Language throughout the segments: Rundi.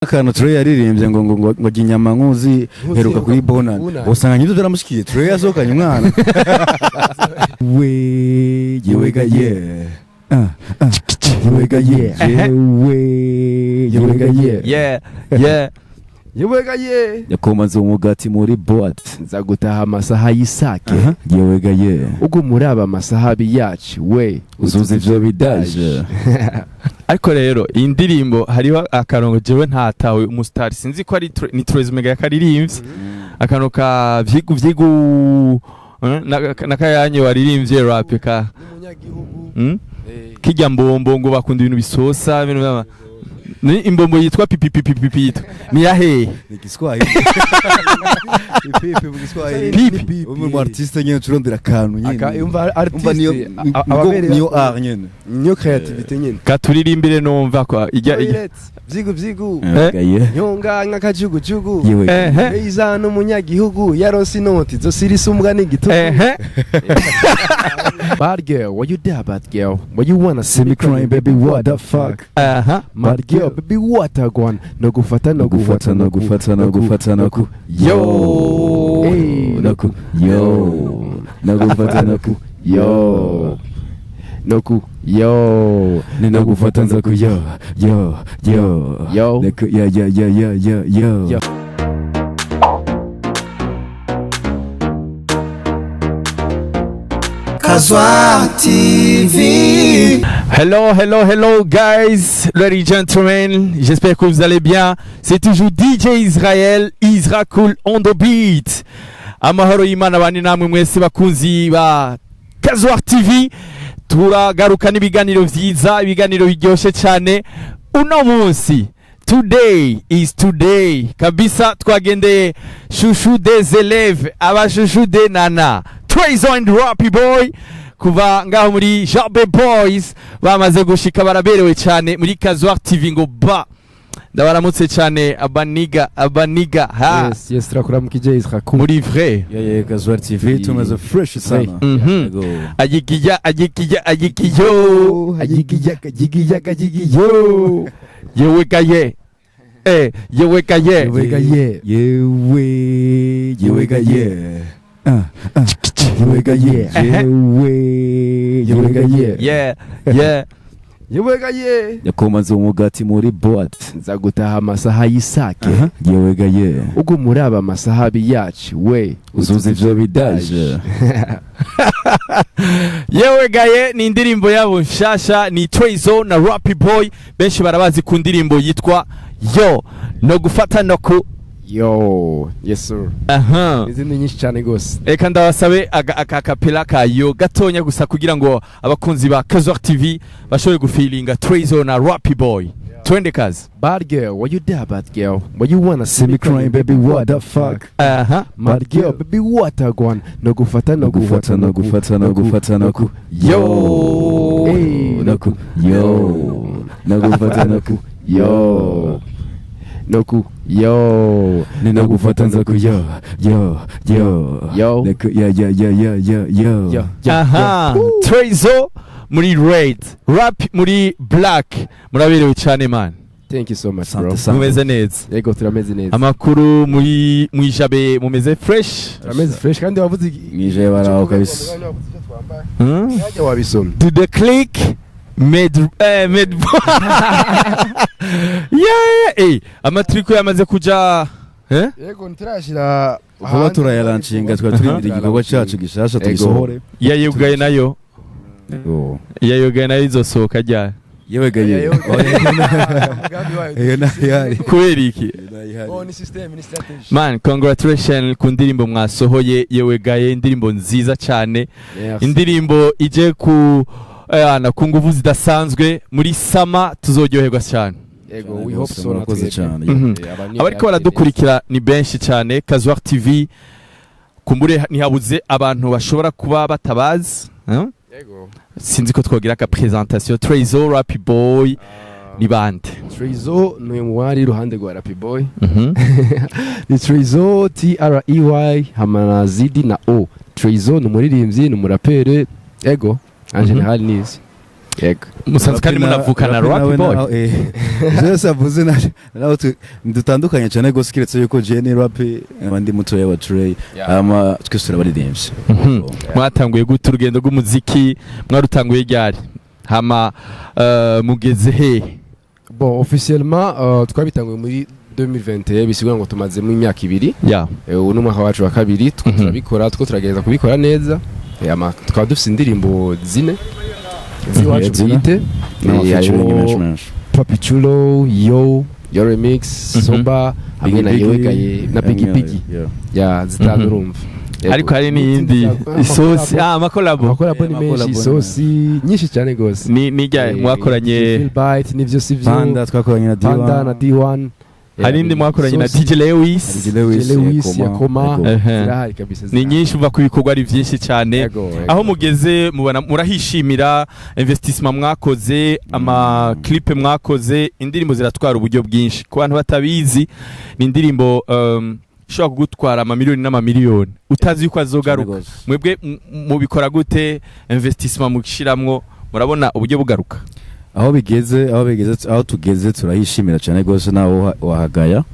Akantu Trey yaririmbye ngo jya inyama nkuzi heruka kuri Bonane. Bonane. Usanga nyibyo byaramushikiye. Trey yasohokanye umwana we. Yewega ye. Ah, ah, yewega ye, yewe, yewega ye. Yeah. Yewega ye. Yakomanze umugati muri boîte. Nza gutaha amasaha y'isake. Yewega ye. Ubwo muraba amasaha yacu we. Uzuza ivyo bidaje. Ariko rero iyi ndirimbo hariho akarongo jewe ntatawe umusitari, sinzi ko ari ni Trez Mega yakaririmbye, akantu ka vyigu vyigu, n'akayanyu waririmbye rap ka N'umunyagihugu. Kijya mbombo ngo bakunda ibintu bisosa, ibintu ni imbombo yitwa pipi pipi pipi, yitwa ni ya hehe? Ni Igiswahili, ipipi mu Giswahili. Pipi. Umwe mu artiste nyene turondera akantu nyene. Umva. Umva niyo Artiste ababereye. Niyo art nyene. Niyo creativity nyene. Katuririmbire numva kwa ijya. Toilet, vyigu vyigu. Yewega ye. Nyonga nk'akajugujugu. Yewega. Eiza n'umunyagihugu yaronse inoti zosirisa umbwa n'igitugu. Bad girl, why you there, bad girl? Why you wanna See me crying, baby, what the fuck? Aha. Bad girl, baby, what a gone. No gufata, no No gufata, no gufata, no gufata, no ku Yo. Hey. No ku yo, no gufata, no ku yo. No ku yo. Ni no gufata nza ku yo yo yo. Yo. No ku yo yo yo yo yo yo. Yo. Kazwa TV. Hello, hello, hello guys, ladies and gentlemen, j'espère que vous allez bien. C'est toujours DJ Israel, Isra Cool on the beat. Amahoro y'Imana bani namwe mwese bakunzi ba Kazwar TV. Turagaruka n'ibiganiro vyiza, ibiganiro biryoshe cyane. Uno munsi, today is today. Kabisa twagendeye chouchou des élèves, aba chouchou des nana. Trayson and Rappy Boy kuva ngaho muri Jabe Boys bamaze gushika, baraberewe cyane muri Kazwar TV ngo ba ndabaramutse cyane abaniga abaniga ha. Yes, turakuramukije Isra Cool. Muri vrai. Yeah, Kazwar TV tumeze fresh sana. Yego. Agikiya agikiya agikiyo. Ayigiya ayigiya ayigiyo. Yewe gaye, eh, yewe gaye. Yewega ye. Yewe, yewega ye. Ah, ah, yewega ye, yewe, yewega ye. Yeah. Yewega ye. Yakomanze umugati muri boîte. Nza gutaha amasaha y'isake. Yewega ye. Ubwo muraba amasaha yacu we. Uzuza ivyo bidaje. Yewe gaye ni indirimbo yabo nshasha, ni Trayzo na Rappy Boy, benshi barabazi ku ndirimbo yitwa yo no gufata no ku Yo, yes sir. Aha. Izindi nyinshi cyane gose. Reka ndabasabe aka kapela kayo gatonya gusa kugira ngo abakunzi ba Kazwar TV bashobore gufilinga Trayzo na Rappy Boy. Twende kazi. Bad girl, why you there, bad girl? Why you wanna See me crying, baby, what the fuck? Aha. Bad girl, baby, what a gone. No gufata, no No gufata, no gufata, no gufata, no ku Yo. Hey. no ku yo, no gufata, no ku yo. No ku yo. Ni no gufata nza ku yo yo yo. Yo. No ku yo yo yo yo yo yo. Yo, yo. Aha. Trayzo muri red, Rap muri black, muraberewe cyane man. Thank you so much, bro. Sante sana. Mumeze neza? Yego, turameze neza. Amakuru muri mwijabe, mumeze fresh? Turameze fresh kandi wavuze Mwije baraho kabisa. Hmm? Yajya wabisomye. To the click made, made, yeah. Amatriko yamaze kuja, eh? Yego, ntirashira. Vuba turayalanshinga, twari turindira igikorwa cacu gishasha tugisohore. Yayugaye nayo. Yego. Yayugaye nayo izosohoka ryari? Yewe gaye. Iyo nayihari. Kubera iki? Man, congratulations ku ndirimbo mwasohoye yewe gaye, indirimbo nziza cyane, indirimbo ije ku na ku nguvu zidasanzwe muri sama, tuzoryoherwa cyane. Yego, we hope so. Murakoze cyane. Abariko baradukurikira ni benshi cyane Kazwar TV, kumbure ntihabuze abantu bashobora kuba batabazi, eh? Yego. Sinzi ko twogira aka presentation. Trayzo, Rappy Boy ni bande? Treyzo ni umwari iruhande rwa Rappy Boy. Ni Treyzo, T R E Y hamwe na Z na O. Treyzo ni umuririmbyi, ni umurapere. Ego, en général nizi. Yego. Musanzwe kandi munavukana, Rappy Boy. Byose avuze nawe dutandukanye cyane gose, kiretse yuko je ni Rappy, abandi mutoya wa Trey, ama twese turabaririmbyi. Mwatanguye gute urugendo rw'umuziki? Mwarutanguye ryari? Hama mugeze he? Bon, officiellement twabitanguye muri 2021, bisigura ngo tumazemo imyaka 2. Ubu ni umwaka wacu wa kabiri two turabikora, two turagerageza kubikora neza. Ama tukaba dufite indirimbo zine z'iwacu Zine. bwite. N'ama featuring Harimo menshi menshi. Papi Chulo, Yo Yo Remix, Soba hamwe na Biggie. Yewegaye na Biggie Biggie. Yeah. Ya zitanu, urumva. Yego. Ariko hari n'iyindi isosi, amakolabo. Amakolabo ni Yeah, menshi. amakolabo ni Isosi nyinshi cyane gose. Ni nijya mwakoranye? Phil Bite nivyo sivyo. Panda twakoranye na D1. Panda na D1. Hari indi mwakoranye na Isosi. DJ Lewis? DJ Lewis, DJ Lewis ya Koma. Ego. Zirahari kabisa. Ni nyinshi, uva ku bikorwa ari byinshi cyane. Yego. Aho mugeze mubona murahishimira investissement mwakoze, ama clip mwakoze? Indirimbo ziratwara uburyo bwinshi. Ku bantu batabizi, ni indirimbo ishobora kugutwara amamiliyoni n'amamiliyoni utazi yuko azogaruka. Cyane gose. Mwebwe mubikora gute? Investissement mushiramwo, murabona uburyo bugaruka? Aho bigeze, aho tugeze turahishimira cyane gose, nawe wahagaya.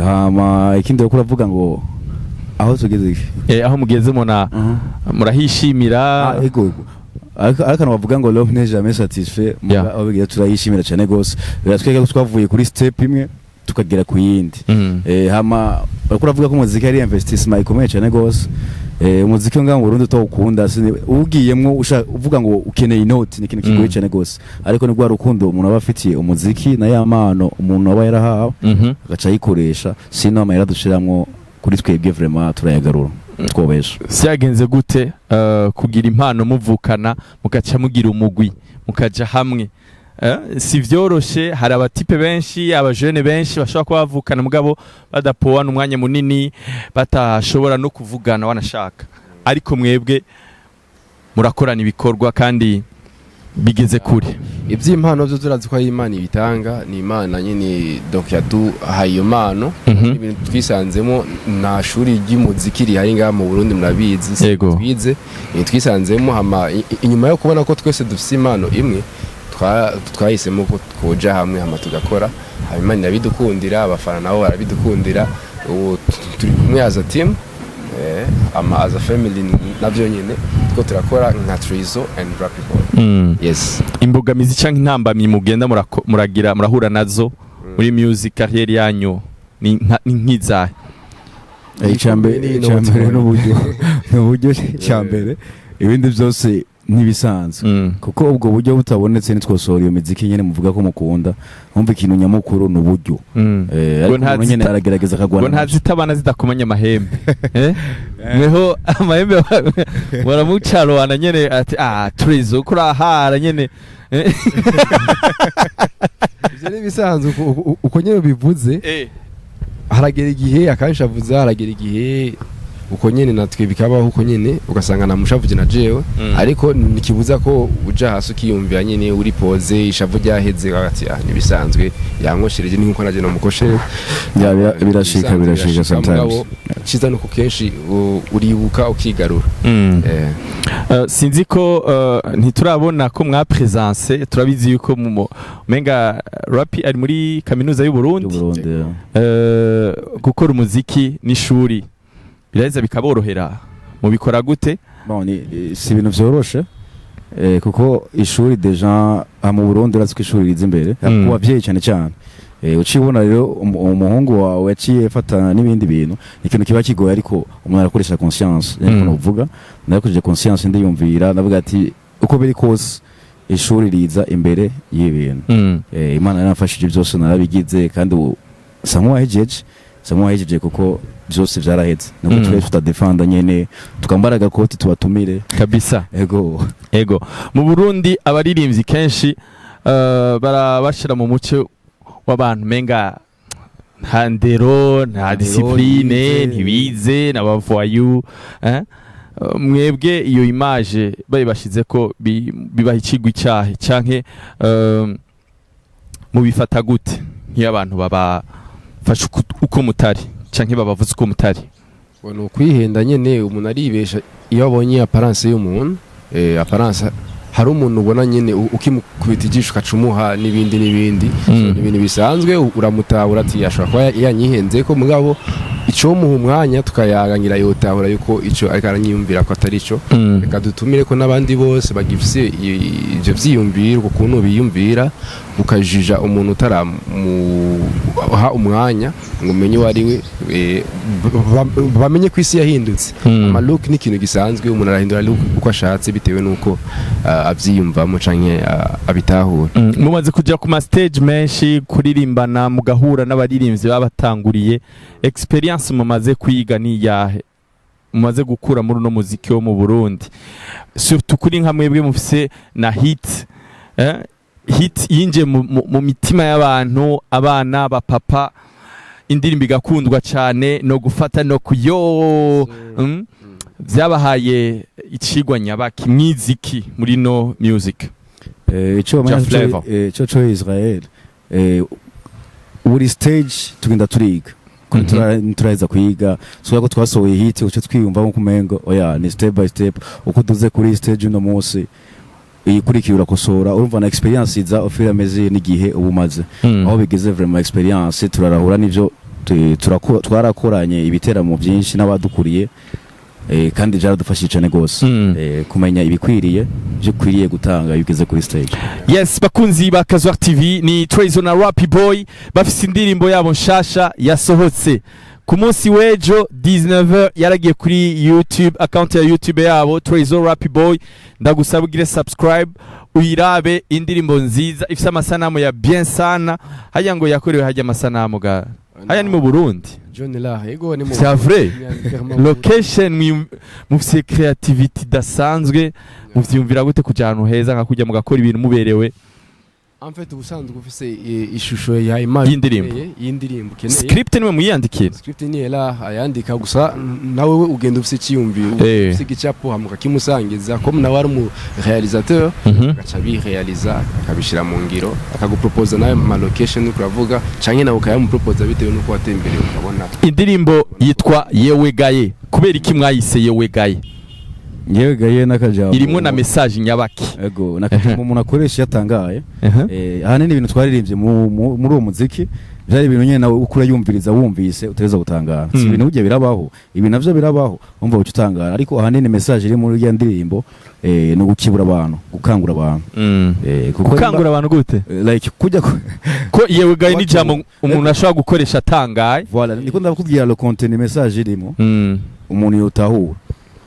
Hama ikindi uriko uravuga ngo aho tugeze? Aho mugeze mubona murahishimira? Ah, ego ego. Ariko bavuga ngo l'homme n'est jamais satisfait. Aho bigeze turayishimira cyane gose, biratwereka ko twavuye kuri step imwe tukagera ku yindi. Hama uriko uravuga ko umuziki ari investissement ikomeye cyane gose. Umuziki ngaha mu Burundi utawukunda, ugiyemwo uvuga ngo ukeneye inoti, ni ikintu kigoye cyane gose, ariko ni rwa rukundo umuntu aba afitiye umuziki na ya mpano umuntu aba yarahawe, agaca ayikoresha. Sino amahera dushiramwo kuri twebwe vraiment turayagarura, twobesha. Vyagenze gute kugira impano muvukana, mugaca mugira umugwi, mukaja hamwe? Si vyoroshe. Hari abatipe benshi, abajene benshi bashobora kuba bavukana mugabo badapowana umwanya munini, batashobora no kuvugana wanashaka, ariko mwebwe murakorana ibikorwa kandi bigeze kure. Iby'impano byo turazi ko ari Imana ibitanga, ni Imana nyine donc yaduhaye iyo mpano. Ibintu twisanzemo, nta shuri ry'umuziki rihari ngaha mu Burundi, murabizi, si twize ibintu twisanzemo. Hama inyuma yo kubona ko twese dufite impano imwe, twahisemo ko twoja hamwe, hama tugakora, hama Imana irabidukundira, abafana nabo barabidukundira. Ubu turi kumwe as a team, ama as a family navyo nyine two turakora nka Trizo and Rappy Boy. Yes. Imbogamizi canke intambamyi mugenda muragira, murahura nazo muri music carrière yanyu ni nk'izahe? Icyambere Ni icyambere n'uburyo, ni uburyo icyambere, ibindi byose ntibisanzwe, kuko ubwo buryo butabonetse ntitwosohora iyo miziki nyene muvuga ko mukunda. Umva, ikintu nyamukuru ni uburyo. Ngo Ariko umuntu nyene aragerageza ngo akagwana. Nta zitabana zidakomanya amahembe, eh? Mweho amahembe baramucarowana nyene, ati ah, Trizo kurahara nyene, eh? Ivyo ni ibisanzwe, uko nyene bivuze. Haragera igihe akanshavuza, haragera igihe uko nyene natwe bikabaho uko nyene, ugasanga namushavuje na jewe. Ariko ntikibuza ko uja hasi ukiyumvira nyene, uri pose, ishavu ryaheze, ati ah, nibisanzwe, yankoshereje ni nkuko naje namukoshereje. Ya, birashika, Ibisanzwe, birashika sometimes. Mugabo ciza nuko kenshi uribuka ukigarura. Sinzi ko ntiturabona ko mwa présence, turabizi yuko umenga Rapi ari muri kaminuza y'u Burundi. Y'Uburundi, yeah. Gukora umuziki n'ishuri biraheza bikaborohera? Mubikora gute? Bon, si ibintu vyoroshe, kuko ishuri déjà aha mu Burundi urazi ko ishuri riza imbere ku bavyeyi cyane cyane. Uciye ubona rero umuhungu wawe yaciye afatana n'ibindi bintu, ni ikintu kiba kigoye, ariko umuntu arakoresha conscience. Niko novuga, narakoresheje conscience, ndiyumvira, ndavuga ati uko biri kose ishuri riza imbere y'ibintu. Imana yaramfashije, byose narabigize, kandi ubu sa nk'uwahejeje kuko byose vyaraheze, nuko twese tutadefanda nyene, tukambara agakoti tubatumire. Kabisa. Ego. Ego, mu Burundi abaririmbyi kenshi barabashira mu muce w'abantu menga nta ndero, nta Ndero, discipline, ntibize. Ntibize n'abavoyu, eh? Mwebwe iyo image bayibashize ko bibaha icigwa icahe, canke mubifata gute nk'iyo abantu babafashe uko mutari, canke babavuze uko mutari? Ngo ni ukwihenda nyene, umuntu aribesha iyo abonye apparence y'umuntu, apparence. Hari umuntu ubona nyene ukimukubita ijisho ukacumuha n'ibindi n'ibindi. So, ni ibintu bisanzwe, uramutahura ati ashobora kuba yanyihenze ko, mugabo ico muha umwanya tukayaganira yotahura yuko ico ariko aranyiyumvira ko atari ico. Reka dutumire ko n'abandi bose bagifise ivyo vyiyumviro, ukuntu biyumvira, ukajija umuntu utaramuha umwanya ngo umenye uwo ari we, bamenye ko isi yahindutse. Ama look ni ikintu gisanzwe, umuntu arahindura look uko ashatse bitewe n'uko avyiyumvamo canke abitahura. Mumaze kuja ku ma stage menshi kuririmbana, mugahura n'abaririmbyi babatanguriye. Experience mumaze kwiga ni iyahe mumaze gukura muri uno muziki wo mu Burundi, surtout kuri nka mwebwe mufise na hit, hit yinjiye mu mitima y'abantu, abana, abapapa, indirimbo igakundwa cyane no gufata no kuyo? Vyabahaye icigwa nyabaki mwiziki muri no music? Ico bamenya Ja Flavor. Ico Israel, buri stage tugenda turiga ko turaheza kwiga. So ko twasohoye hit uco twiyumva nko kumengo oya, ni step by step. Uko duze kuri stage uno munsi, ikurikira urakosora. Urumva na experience iza au fur et à mesure n'igihe ubu umaze aho bigeze. Vraiment experience turarahura n'ivyo twarakoranye ibiteramo byinshi n'abadukuriye, kandi byaradufashije cyane gose kumenya ibikwiriye, ibyo ukwiriye gutanga iyo ugeze kuri stage. Yes, bakunzi ba Kazwar TV, ni Trayzo na Rappy Boy bafise indirimbo yabo nshasha yasohotse ku munsi w'ejo 19h, yaragiye kuri YouTube, account ya YouTube yabo Trayzo Rappy Boy. Ndagusaba ugire subscribe uyirabe, indirimbo nziza ifise amasanamu ya bien sana. Hajya ngo yakorewe hajya amasanamu ga hajya ni mu Burundi? John la ego ni mu C'est vrai, location mufise creativity idasanzwe. Muvyiyumvira gute kuja ahantu heza nka kujya mugakora ibintu muberewe? En fait, ubusanzwe ufise ishusho ya image Y'indirimbo. Y'indirimbo ukeneye. Script niwe mwiyandikira? Script ni era ayandika, gusa nawe we ugenda ufise icyiyumviro, ufise igicapo, hama ukakimusangiza, comme nawe ari umu réalisateur, agaca abirealiza, akabishira mu ngiro, akaguproposa nawe ma location uriko uravuga, canke nawe ukayamuproposa bitewe n'uko watembereye ukabona. Indirimbo yitwa Yewe Gaye. Kubera iki mwayise Yewe Gaye? Yewe gaye n'akajambo Irimwo na message nyabaki? Ego, n'akajambo umuntu akoresha iyo atangaye. Ahanini ibintu twaririmbye muri uwo muziki byari ibintu nyene nawe uko urayumviriza wumvise utereza gutangara. Si ibintu burya birabaho, ibi navyo birabaho, umva uca utangara. Ariko ahanini message iri muri iyo ndirimbo ni ugukibura abantu, gukangura abantu. Kuko Gukangura abantu gute? Like kujya Ko Yewe Gaye ni ijambo umuntu ashobora gukoresha atangaye. Voilà, niko ndakubwira, le contenu, message irimo, umuntu yotahura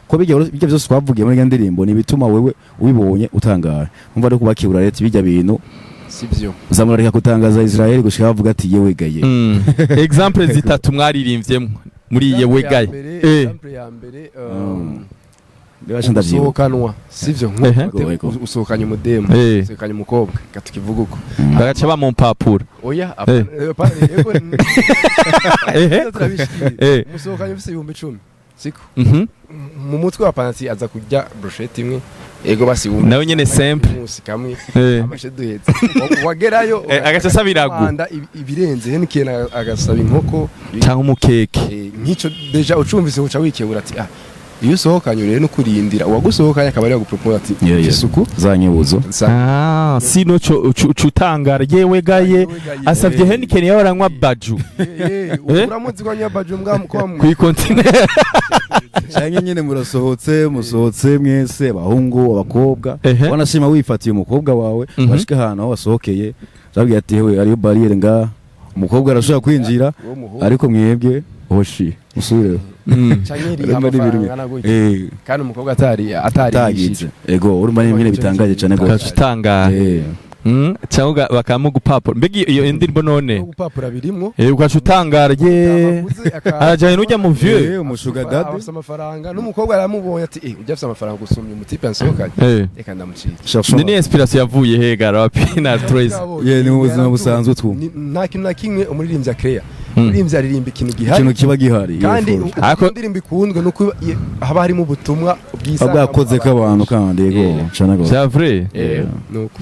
ko bijya byose twavugiye muri iyo ndirimbo ni ibituma wewe ubibonye utangara. Umva, ari kubakibura leta bijya bintu sivyo. Zamurareka kutangaza Israel gushika bavuga ati yewe gaye. Exemple zitatu mwaririmbvyemo muri Yewe Gaye. Exemple ya mbere, Ndabasha ndavyibuka. Usohokanwa, sivyo? Ehe. Nkuko usohokanye umudemu, usohokanye umukobwa, reka tukivuge uko. Bagaca bamumpapura. Oya, apana, yego. Turabishikira. Umusohokanye ufise 10,000, siko? Mu mutwe wa panati aza kurya brochette imwe, ego basi wumva Nawe nyene simple. Umunsi kamwe amashe duhetse wagerayo, Agaca asaba iragu. Rwanda ibirenze Heineken, agasaba inkoko Cyangwa umukeke. Nk'ico déjà ucumvise uca wikebura ati ah, iyo usohokanye rero no kurindira uwagusohokanye akaba ari yagupropose ati isuku Za nyebuzo. Ah, sino co uca utangara yewe gaye, asavye Heineken yawe aranywa baju. Uramuzi ko anywa baju mbwa ko Kwi kontinere. Canke nyene murasohotse, musohotse mwese, abahungu, abakobwa, wanashima wifatiye umukobwa wawe, washika ahantu aho wasohokeye, zabwiye ati hewe hariyo barrière nga, umukobwa arashobora kwinjira, uwo muhungu ariko mwebwe hoshi musubireho. Canke iriha Urumva ni ibintu amafaranga angana gutya, kandi umukobwa atari Atagize ego, urumva ni ibintu bitangaje cane ugaca gose. Utangara. Cyangwa bakamugupapura. Mbega iyo indirimbo none? No gupapura birimwo. Ugaca utangara ye, arajanye n'ujya mu vieux. Umu sugar daddy. Afise amafaranga, n'umukobwa aramubonye ati eh, ujya afise amafaranga gusumya umutipe yansohokanye, reka ndamucika. Cherchons. Ni inspiration yavuye he ga Rapi na Trace? Yeah, ni mu buzima busanzwe tu. Nta kintu na kimwe umuririmbyi akreya. Umuririmbyi aririmba ikintu gihari. Ikintu kiba gihari. Kandi Yeah, uko Ariko indirimbo ikundwe nuko haba harimo ubutumwa bwiza bwakoze k'abantu kandi yego cane gose. C'est vrai. Nuko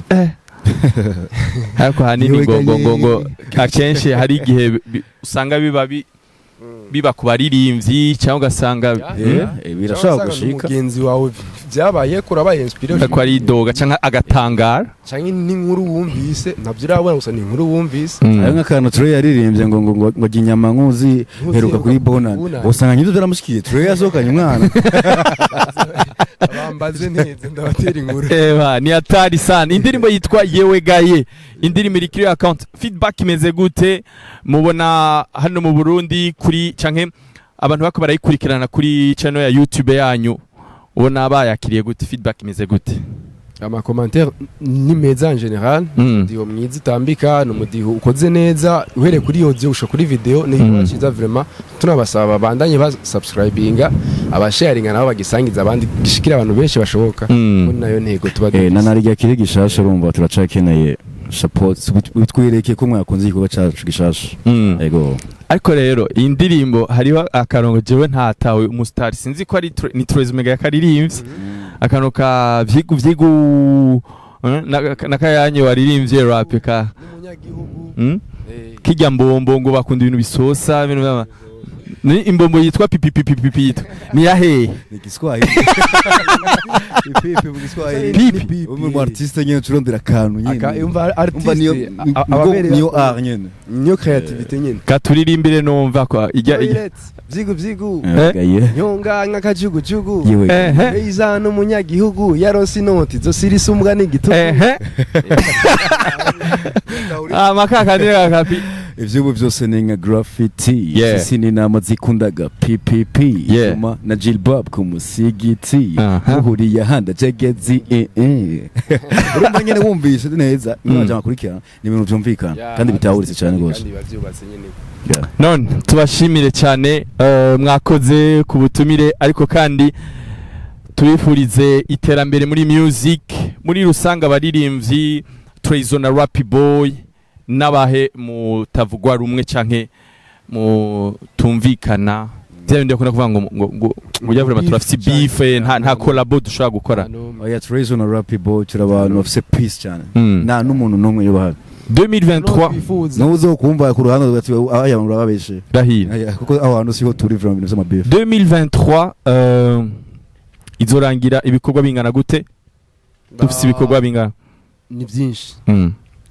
Ariko ahanini Yewe ngo ngo ngo ngo gaye. Akenshi hari igihe usanga biba ku baririmbyi cyangwa ugasanga Birashobora gushika. Mugenzi wawe. Vyabaye ko urabaye inspiré. Ko ari doga canke agatangara. Canke n'inkuru wumvise, ntabyo urabona, gusa ni inkuru wumvise. Hariho nk'akantu Trey yaririmbye ngo jya inyama nkuzi heruka kuri Bonane. Bonane. Usanga nk'ibyo byaramushikiye, Trey yasohokanye umwana. Bambaze neza, ndabatera inkuru. Eba ni hatari sana. Indirimbo yitwa Yewe Gaye, indirimbo iri kuri account. Feedback imeze gute mubona hano mu Burundi kuri, canke abantu bako barayikurikirana kuri channel ya YouTube yanyu, ubona bayakiriye gute? Feedback imeze gute? Ama commentaire ni meza en général. Umudiho mwiza utambika, ni umudiho ukoze neza uhereye kuri audio gushika kuri video, ni igikorwa cyiza vraiment. Tunabasaba babandanye basubscribinga, abasharinga nabo bagisangiza abandi, gishikira abantu benshi bashoboka. Ko nayo ntego tuba Na dufise. Narirya kiri gishasha, urumva turacakeneye support, bitwereke ko mwakunze igikorwa cacu gishasha. Ego. Ariko rero iyi ndirimbo hariho akarongo jewe ntatawe umustar, sinzi ko ari ni Trez Mega yakaririmbye, akantu ka vyigu vyigu, nakayanye waririmbye rap ka N'umunyagihugu. Kijya mbombo ngo bakunda ibintu bisosa, ibintu ni imbombo yitwa pipi pipi pipi, yitwa ni yahe? Ni Kiswahili, ipipi mu Giswahili. Pipi. Umwe mu artiste nyene turondera akantu nyene. Umva Umva niyo artiste ababereye niyo art nyene. Niyo creativity nyene. Katuririmbire numva kwa ijya. Toilet, vyigu vyigu. Gaye. Nyonga nk'akajugujugu. Yewe. Eiza n'umunyagihugu yaronse inoti zosirisa umbwa n'igitugu. Ehe, amakaka ni kapi. Ivyubu byose ni nka graffiti. Sisi ni nama zikundaga PPP. Zuma na Jilbab ku musigiti. Muhuriye ahandi jegezi eh eh. Urumva nyene wumvise neza niba akurikirana, ni ibintu vyumvikana kandi bitahuritse cyane rwose. Kandi biba vyubatse nyene. None tubashimire cyane, mwakoze ku butumire, ariko kandi tubifurize iterambere muri music muri rusange. Abaririmbyi Trayzo na Rappy Boy, n'abahe mutavugwa rumwe canke mutumvikana, bya bindi bakunda kuvuga ngo ujya vraiment turafise beef, nta collabo dushobora gukora? Oya, Trayzo na Rappy Boy turi abantu bafise peace cyane. Nta n'umuntu n'umwe yubaha. 2023. Twifuza. Nuzo kumva ku ruhande ugati aya urababeshe. Rahira. Aya, kuko aho hantu siho turi vraiment, ibintu vy'amabeef. 2023 izorangira ibikorwa bingana gute? Dufise ibikorwa bingana? Ni byinshi.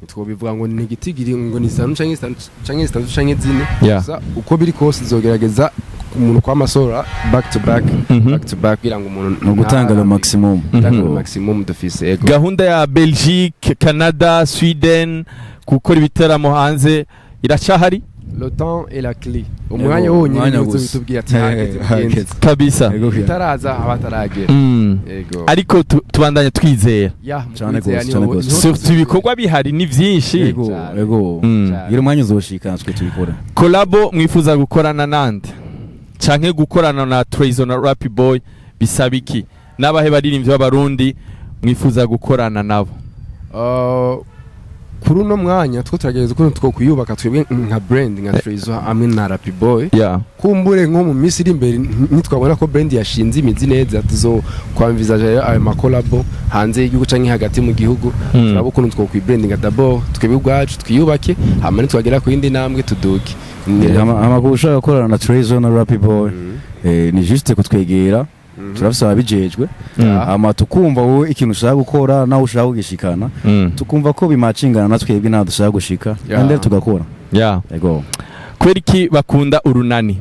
Twobivuga ngo ni igitigiri ngo ni zitanu canke zitanu canke zitatu canke zine. Gusa uko biri kose izogerageza umuntu kwamasora back to back, back to back, kugira ngo umuntu Ni ugutanga le maximum. Gutanga le maximum dufise, ego. Gahunda ya Belgique, Canada, Sweden, gukora ibiteramo hanze iracahari? Le temps est la clé, umwanya Yego, wonyine umwanya niwo gusa. uzobitubwira ati hageze, mugenzi. Hageze. Kabisa. Yego. Bitaraza aba ataragera. Yego. Ariko tubandanya twizera. Ya, mu Cane kwizera gose, cane gose. Surtout ibikorwa bihari ni vyinshi. Yego. Cane. Yego. Cane. Gira umwanya uzoshika twe tubikora. Collabo mwifuza gukorana nande, canke gukorana na Trayzo na Rappy Boy bisaba iki? N'abahe baririmbyi b'Abarundi mwifuza gukorana nabo? Kuri uno mwanya two turagerageza ukuntu twokwiyubaka twebwe nka brand, nka Trayzo hamwe na Rappy Boy. Kumbure nko mu minsi iri imbere nitwabona ko brand yashinze imizi neza, tuzo kwamvizaje ayo makolabo hanze y'igihugu canke hagati mu gihugu. Turaba ukuntu twokwibrandinga d'abord twebwe ubwacu, twiyubake, hama nitwagera ku yindi ntambwe tuduke. Ama ushaka gukorana na Trayzo na Rappy Boy, ni juste kutwegera, turafise ababijejwe. Hama tukumva wowe ikintu ushaka gukora nawe ushaka kugishikana, tukumva ko bimacingana na twebwe ntaho dushaka gushika, and then tugakora. Yego. Kubera iki bakunda Urunani?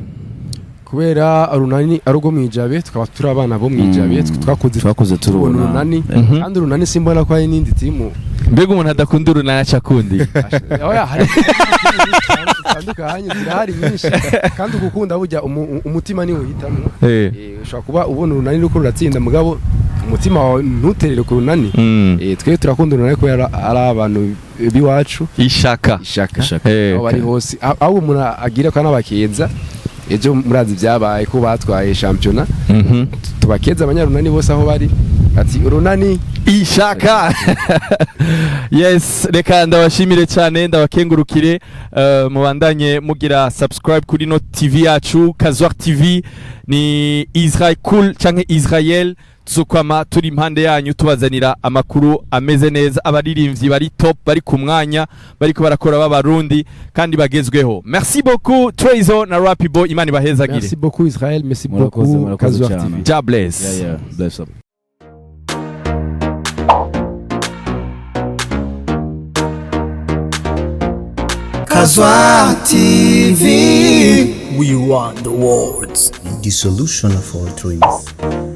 Kubera Urunani ari urwo mwijabe, tukaba turi abana bo mwijabe. Twakuze twakuze tubona turubona. Urunani. Kandi Urunani simbona ko hari n'indi timu. Mbega umuntu adakunda Urunani aca akundi? Oya, hari zitandukanye, zirahari nyinshi, kandi ugukunda burya umutima niwo uhitamwo. Ushobora kuba ubona Urunani ruko ruratsinda, mugabo umutima wawe ntuterere ku Runani. Twe turakunda Urunani kubera ari abantu b'iwacu. Ishaka. Ishaka. Ishaka. Aho bari hose, aho umuntu agira ko anabakeza, ejo murazi ibyabaye ko batwaye shampiyona. Tubakeza abanyarunani bose aho bari, ati Urunani. Ishaka. Yes, reka ndabashimire cyane, ndabakengurukire. Mubandanye mugira subscribe kuri no TV yacu, Kazwar TV. Ni Israel Cool canke Israel, tuzokwama turi impande yanyu tubazanira amakuru ameze neza, abaririmbyi bari top, bari ku mwanya, bariko barakora b'Abarundi kandi bagezweho. Merci beaucoup Trayzo na Rappy Boy, Imana ibahezagire. Merci beaucoup Israel, merci Murakoze, beaucoup murakoze Kazwar cyane. TV. God bless. Yeah, bless up. Azwa TV. We run the world. The solution of all dreams.